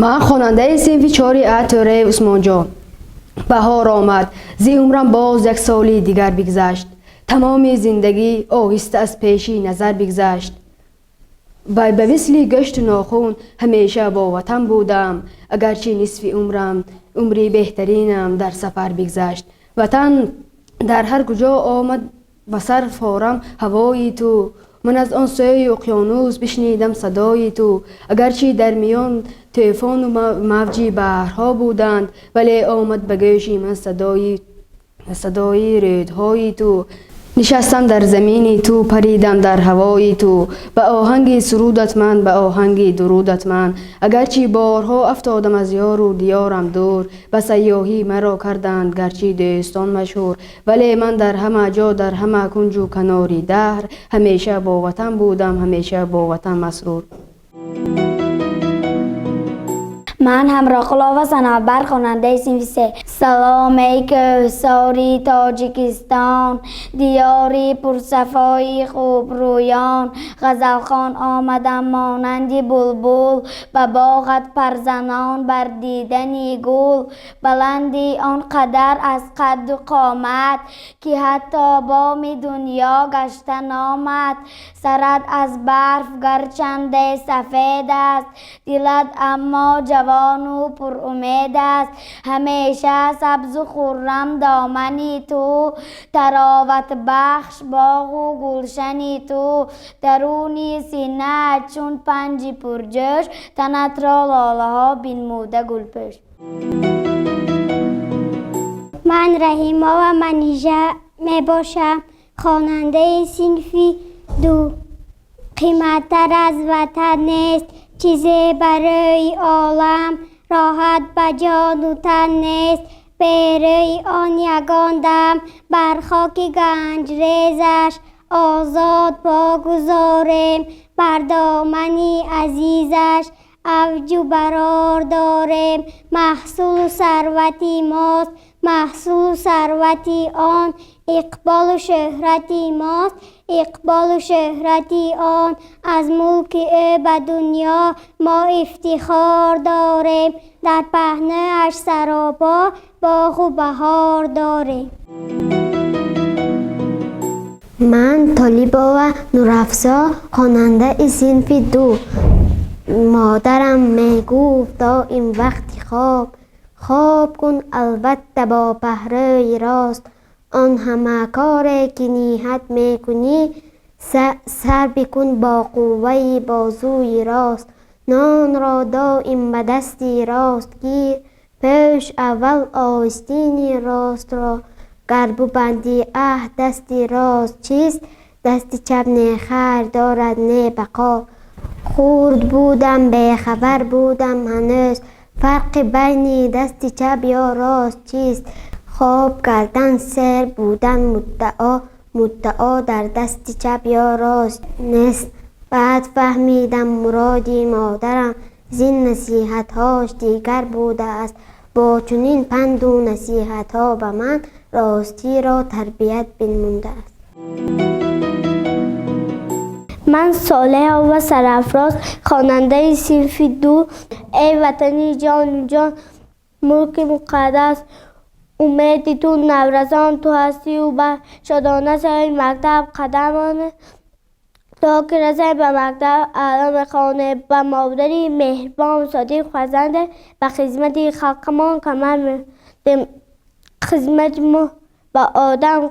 Ман хонандаи синфи чори А Тӯраев Усмонҷон. Баҳор омад, зи умрам боз як соли дигар бигзашт. Тамоми зиндагӣ оҳиста аз пеши назар бигзашт. Вай ба мисли гӯшту нохун ҳамеша бо ватан будам, агарчи нисфи умрам, умри беҳтаринам дар сафар бигзашт. Ватан дар ҳар куҷо омад ба сар форам ҳавои ту, ман аз он сӯи уқёнус бишнидам садои ту. Агарчи дар миён тӯфону мавҷи баҳрҳо буданд, вале омад ба гӯши ман садои рӯдҳои ту. Нишастам дар замини ту, паридам дар ҳавои ту, ба оҳанги сурудат ман, ба оҳанги дурудат ман. Агарчи борҳо афтодам аз ёру диёрам дур, ба сайёҳӣ маро карданд гарчи дӯстон машҳур, вале ман дар ҳама ҷо, дар ҳама кунҷу канори даҳр, ҳамеша бо ватан будам, ҳамеша бо ватан масрур. Ман Ҳамроқулова Санавбар, хонандаи синфи се. Салом эй кӯҳсори Тоҷикистон, диёри пурсафои хубрӯён. Ғазалхон омадам монанди булбул, ба боғат парзанон бар дидани гул. Баланди он қадар аз қадду қомат, ки ҳатто боми дунё гашта номад. Сарат аз барф гарчанде сафед аст, дилат аммо ҷавону пурумед аст. Ҳамеша сабзу хуррам домани ту, тароватбахш боғу гулшани ту. Даруни синаат чун панҷи пурҷӯш, танатро лолаҳо бинмуда гулпӯш. Ман Раҳимова Манижа мебошам, хонандаи синфи ду. Қиматтар аз ватан нест чизе барои олам, роҳат ба ҷону тан нест берӯи он ягон дам. Бар хоки ганҷрезаш озод погузорем, бар домани азизаш авҷу барор дорем. Маҳсулу сарвати мост, маҳсулу сарвати он, иқболу шӯҳрати мост, иқболу шӯҳрати он. Аз мулки ӯ ба дунё мо ифтихор дорем, дар паҳнааш саропо боғу баҳор дорем. Ман Толибова Нурафзо, хонандаи синфи ду. Модарам мегуфт доим вақти хоб, хоб кун албатта бо паҳрӯи рост. Он ҳама коре ки ниҳат мекунӣ, сар бикун бо қувваи бозуи рост. Нонро доим ба дасти рост гир, пӯш аввал остини ростро. Гар бубандӣ аҳд дасти рост чист, дасти чап не хайр дорад не бақо. Хурд будам, бехабар будам ҳанӯз, фарқи байни дасти чап ё рост чист? Хоб кардан, сер будан муддао, муддао дар дасти чап ё рост нест. Баъд фаҳмидам муроди модарам зин насиҳатҳош дигар будааст. Бо чунин панду насиҳатҳо ба ман ростиро тарбият бинмудааст. Ман Солеҳова Сарафроз, хонандаи синфи ду. Эй ватани ҷону ҷон, мулки муқаддас, умеди ту наврасон ту ҳастию ба шодона сӯи мактаб қадам то ки расем ба мактаб аъло мехонем. Ба модари меҳрибон содиқ фарзанде, ба хизмати халқамон камар мебандем. Хизмати мо ба одам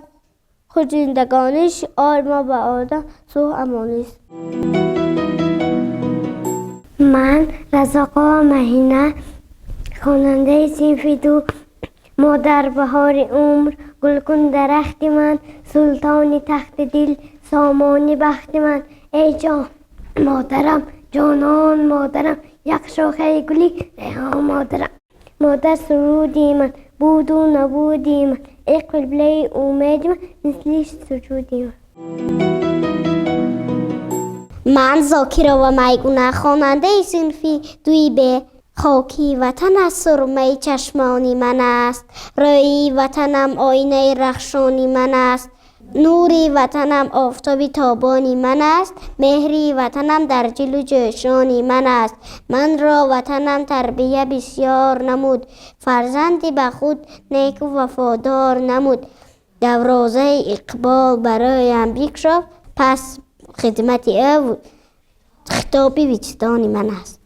худзиндагонӣ, шиори мо ба одам сулҳ амонист. Ман Разоқова Маҳина, хонандаи синфи ду. Модар баҳори умр, гулкун дарахти ман, султони тахти дил, сомони бахти ман. Эй ҷон модарам, Ҷонон модарам, як шохаи гули реҳон модарам. Модар суруди ман, буду набуди ман, эй қиблаи умеди ман, мисли суҷуди ман. Ман Зокирова Майгуна, хонандаи синфи дуи Б. Хоки ватан аз сурмаи чашмони ман аст, рӯи ватанам оинаи рахшони ман аст, нури ватанам офтоби тобони ман аст, меҳри ватанам дар ҷилу ҷӯшони ман аст. Манро ватанам тарбия бисёр намуд, фарзанди ба худ неку вафодор намуд. Даврозаи иқбол бароям бикшод, пас хидмати ӯ хитоби виҷдони ман аст.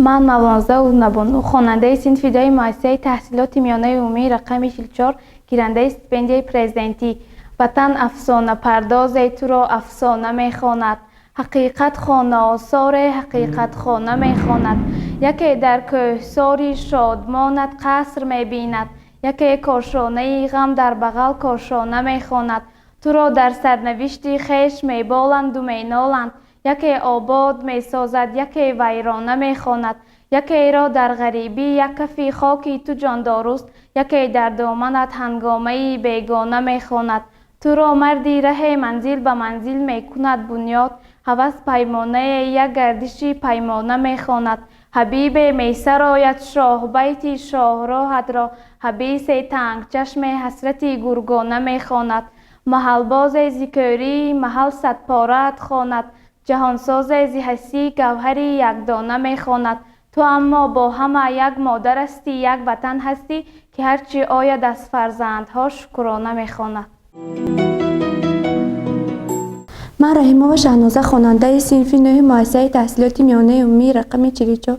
Ман Мавлонзода Улнабону, хонандаи синфи дуи муассисаи таҳсилоти миёнаи умумии рақами 44, гирандаи стипендияи президентӣ. Ватан афсонапардозе туро афсона мехонад, ҳақиқат хонаосоре ҳақиқатхона мехонад. Яке дар кӯҳсори шодмонат қаср мебинад, яке кошонаи ғам дар бағал кошона мехонад. Туро дар сарнавишти хеш меболанду меноланд, яке обод месозад, яке вайрона мехонад. Якеро дар ғарибӣ як кафи хоки ту ҷондоруст, яке дар доманат ҳангомаи бегона мехонад. Туро марди раҳе манзил ба манзил мекунад бунёд, ҳавас паймонае як гардиши паймона мехонад. Ҳабибе месарояд шоҳбайти шоҳроҳатро, ҳабисе тангчашме ҳасрати гургона мехонад. Маҳалбозе зи кӯрии маҳал садпораат хонад, ҷаҳонсозе зи ҳастӣ гавҳари якдона мехонад. Ту аммо бо ҳама як модар ҳастӣ, як ватан ҳастӣ, ки ҳарчи ояд аз фарзандҳо шукрона мехонад. Ман Раҳимова Шаҳноза, хонандаи синфи нӯҳи муассисаи таҳсилоти миёнаи умумии рақами 44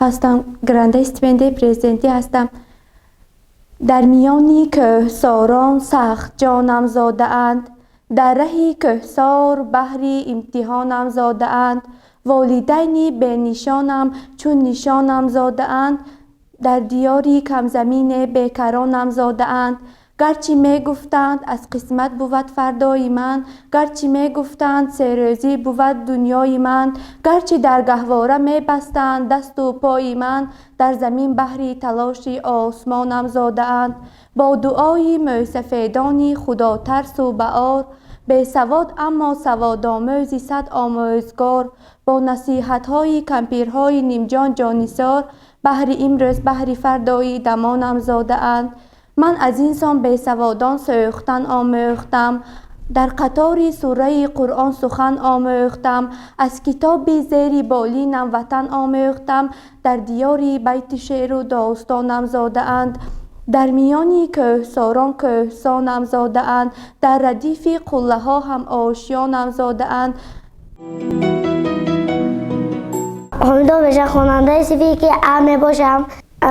ҳастам, гирандаи стипендияи президентӣ ҳастам. Дар миёни кӯҳсорон сахт ҷонам зодаанд, дар раҳи кӯҳсор баҳри имтиҳонам зодаанд, волидайни бенишонам чун нишонам зодаанд, дар диёри камзамине бекаронам зодаанд. Гарчи мегуфтанд аз қисмат бувад фардои ман, гарчи мегуфтанд серӯзӣ бувад дунёи ман, гарчи дар гаҳвора мебастанд дасту пои ман, дар замин баҳри талоши осмонам зодаанд. Бо дуои мӯйсафедони худотарсу баор, бесавод аммо саводомӯзи сад омӯзгор, бо насиҳатҳои кампирҳои нимҷон ҷонисор, баҳри имрӯз баҳри фардои дамонам зодаанд. Ман аз ин сон бесаводон сӯхтан омӯхтам, дар қатори сураи Қуръон сухан омӯхтам, аз китоби зери болинам ватан омӯхтам, дар диёри байти шеъру достонам зодаанд. Дар миёни кӯҳсорон кӯҳсонам зодаанд, дар радифи қуллаҳо ҳам ошёнам зодаанд. Ҳомидов Беша, хонандаи синфи ки А мебошам.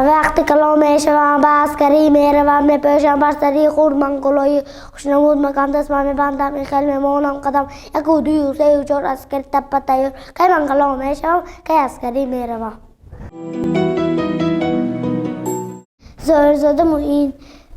Вақти калон мешавам, ба аскарӣ меравам, мепӯшам бар сари худ ман кулоҳи хушнамуд, макам тасма мебандам, ин хел мемонам қадам, яку дую сею чор, аскари таппа тайёр, кай ман калон мешавам, кай аскарӣ меравам. Зоҳирзода Муин,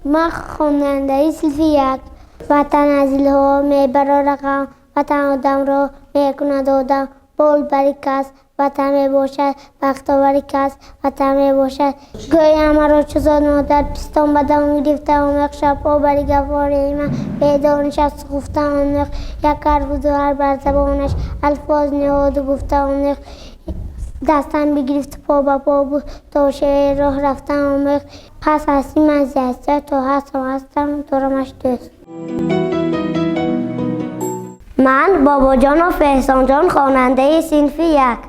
ман хонандаи синфи як. Ватан аз дилҳо мебарорад ғам, ватан одамро мекунад одам, бол бари кас ватан мебошад, бахтовари кас ватан мебошад. Гӯям маро чу зод модар, пистон ба дам гирифта омехт, шабҳо бари гаҳвораи ман бедор нишаст хуфта омехт, як ҳарфу ду ҳарф бар забонаш алфоз ниҳоду гуфта омехт, дастам бигирифт по ба по буд то шеъри роҳ рафта омехт. Пас ҳастӣ ман зи ҳастия то ҳастам ҳастам дорамаш дӯст. Ман Бобоҷонов Эҳсонҷон, хонандаи синфи як.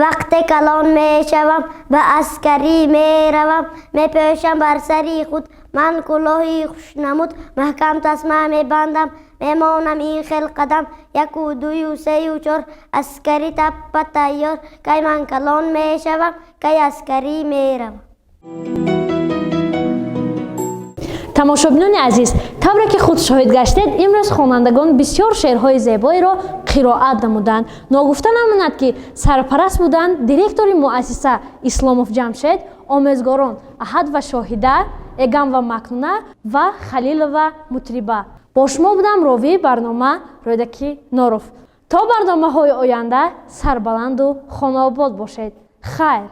Вақте калон мешавам, ба аскарӣ меравам, мепӯшам бар сари худ ман кулоҳи хушнамуд, маҳкам тасма мебандам, мемонам ин хел қадам, яку дую сею чор, аскарӣ таппа тайёр, кай ман калон мешавам, кай аскарӣ меравам. Тамошобинони азиз, тавре ки худ шоҳид гаштед, имрӯз хонандагон бисёр шеърҳои зебоеро қироат намуданд. Ногуфта намонад, ки сарпараст буданд директори муассиса Исломов Ҷамшед, омӯзгорон Аҳад ва Шоҳида, Эгам ва Макнуна ва Халилова Мутриба. Бо шумо будам ровии барнома Рӯдаки Норов. То барномаҳои оянда сарбаланду хонаобод бошед. Хайр.